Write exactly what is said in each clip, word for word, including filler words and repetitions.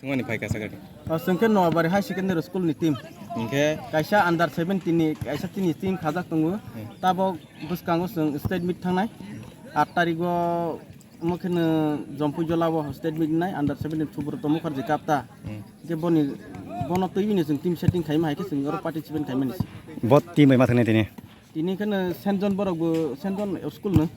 Tungmani phai kasa gari. O, chwng khe Noabari High Secondary School ni team. Hingkhe? Kaisa under seventeen ni, kaisa chini team khajak tongo. Hmm. Tabok bwskango chwng state meet thangnai. Aat tarikgo omo kheno Jompui Jolao state meet nai under seventeen Subrata Mukherjee kapta. Hmm. Hingkhe boni, bono twi bini chwng team setting khaima hai khe chwng oro participate khaimani. Bo team bai ma thangni tini? Tini kheno Saint John borok bo, Saint John school no.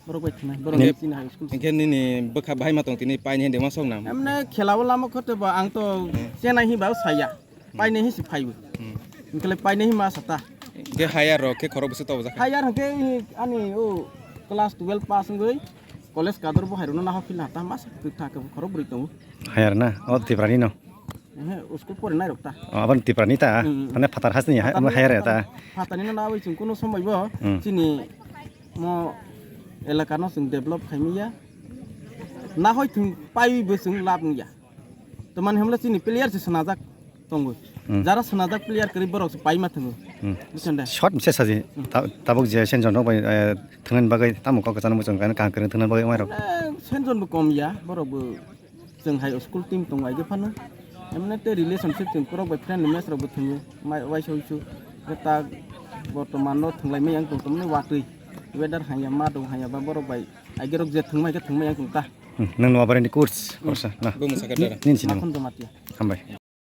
Borok bai thangna, borok Hingke, ni chini high school. Hingke nini bwkha bahai ma tong tini paini hende ma sok nam? Emne khela o lama khote ba ang to Hmm. chenai hi ba saya. Hmm. Paini hi si phaibo. Hmm. Hingkele paini hi ma sata. Hingke higher rok khe khorok bwswk tobo jakha? Higher hingke ani o class twelve pass wngwi college kador bo hairokno naha philna ta mas kwtha khe khorok bwrwi tongo. Higher na? O Tiprani no? Ehe, school pore nai rok ta. O, aboni Tiprani ta? Hmm. Mane phatar hasni ha-, Phatarni higher ta? Phatarni no nawi chwng kuno somoi bo Hmm. chini mo elaka no chwng develop khaimya. Nahoi thung paiwi bo chwng lab wngya. Tamani hwnle chini player se swnajak tongo. Hmm. Jara swnajak player kwrwi borok se paima thwngo. Hmm. Buchon de? Short message saji. Hmm. Ta-, tabuk je Saint John rok bai, eh, thwngnaini bagwi tamo kok kwchangma muchung kha, kaham kwrwng thwngna bagwi omo rok. Eh, Saint John bo kom ya, borok bo chwng hai school team tongo aige phano. Emne te relationship chwng borok bai friendly match rok bo thwngo. Mai waisa uisu ta bortoman no thwnglai mai yang tong tongmani watwi. Weather hanya ma dong hanya ba borok bai aige rok je thwngmai khe thwngmai yang tong ta. Hmm, nwng Noabari ni coach, Hmm. khoroksa, na? Bo mwsaka dara. Nini sini mo? Makhon Jamatia. Hambai.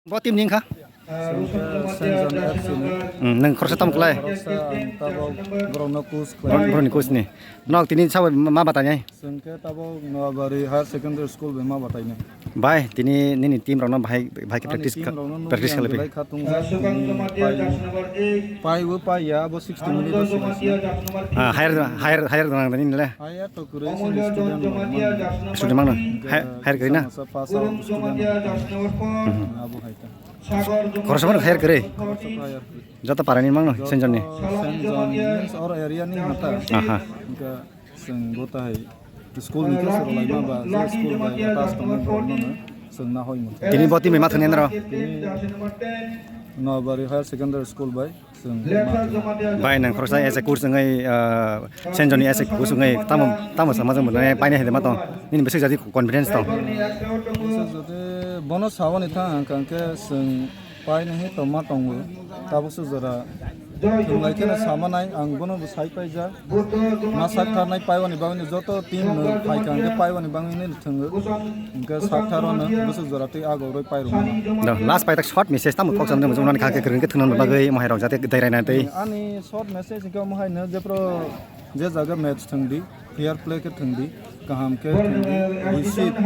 Bo team ni wngkha? Saint John F C ni. Hmm, nwng khoroksa tamo khlai? Khoroksa ang tabok borokno coach khlai. Borok-, borokni coach ni. Nok tini sabo ma, ma batai nai? Chwng khe tabok Noabari Higher Secondary School bai ma batai nai. Bai, tini nini team rokno bahai, bahai khe Ani practice team kha-, rokno nukwi practice ang khlai bai. Belai kha tungjak, tini pai, pai bo pai ya, bo sixty minute bo sila sila. Ah, higher, higher, higher dong nang nini le? Higher to kwrwi chini student rok mano. Student mano? Higher, higher kwrwi na? Samasa pass out student rok. Mhm. Abo hai ta. Khoroksa mano higher kwrwi? Khoroksa higher kwrwi. Joto parani mangno, Joto Saint John ni? Saint John means or area ni hata. Aha. Hingke chwng bo tai school ni khe swrwlaima ba, je school bai attach tongmani borokno no chwng nahoi mano. Tini bo team bai ma thangni naro? Tini Noabari Higher Secondary School bai chwng ma thangni. Bai, nang khoroksa as a coach wngwi, ah, Saint John ni as a coach wngwi tamo, tamo sama jwng bo nai painai hai ma tong? Nini bwswk jadi confidence tong? Bwswk jadi bono sawani thang ang kha hwnkhe chwng Paini hi tongma tongo, tabukso jora. Thwnglai kheno sama nai, ang bono bo sai paijak. Ma sak tharnai paiwani bagwino joto team no phaikha hwnkhe paiwani bagwino thwngo. Hwnkhe sak tharwano bwswk jora tei agoroi pairwmano. Do, last paitak short message tamo kok samjak mujung nani khakhe kwrwngkhe thwngna bagwi mohai rok jate dairai na tei. Ani short message hwnkhe omo hai no jepro je jaga match thwngdi. Fair play khe thwngdi, kaham khe thwngdi, receive,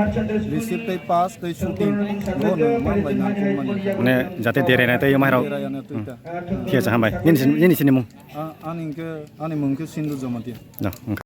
receive tei pass tei shooting, bono manbai nangkukmani. Mane jate derena tei mairok. Derayana tei ta. Thik ache, hambai. Nini sin-, nini sinimung? A-, ani hwnkhe, ani mung khe Sindhu Jamatia. No, wngkha.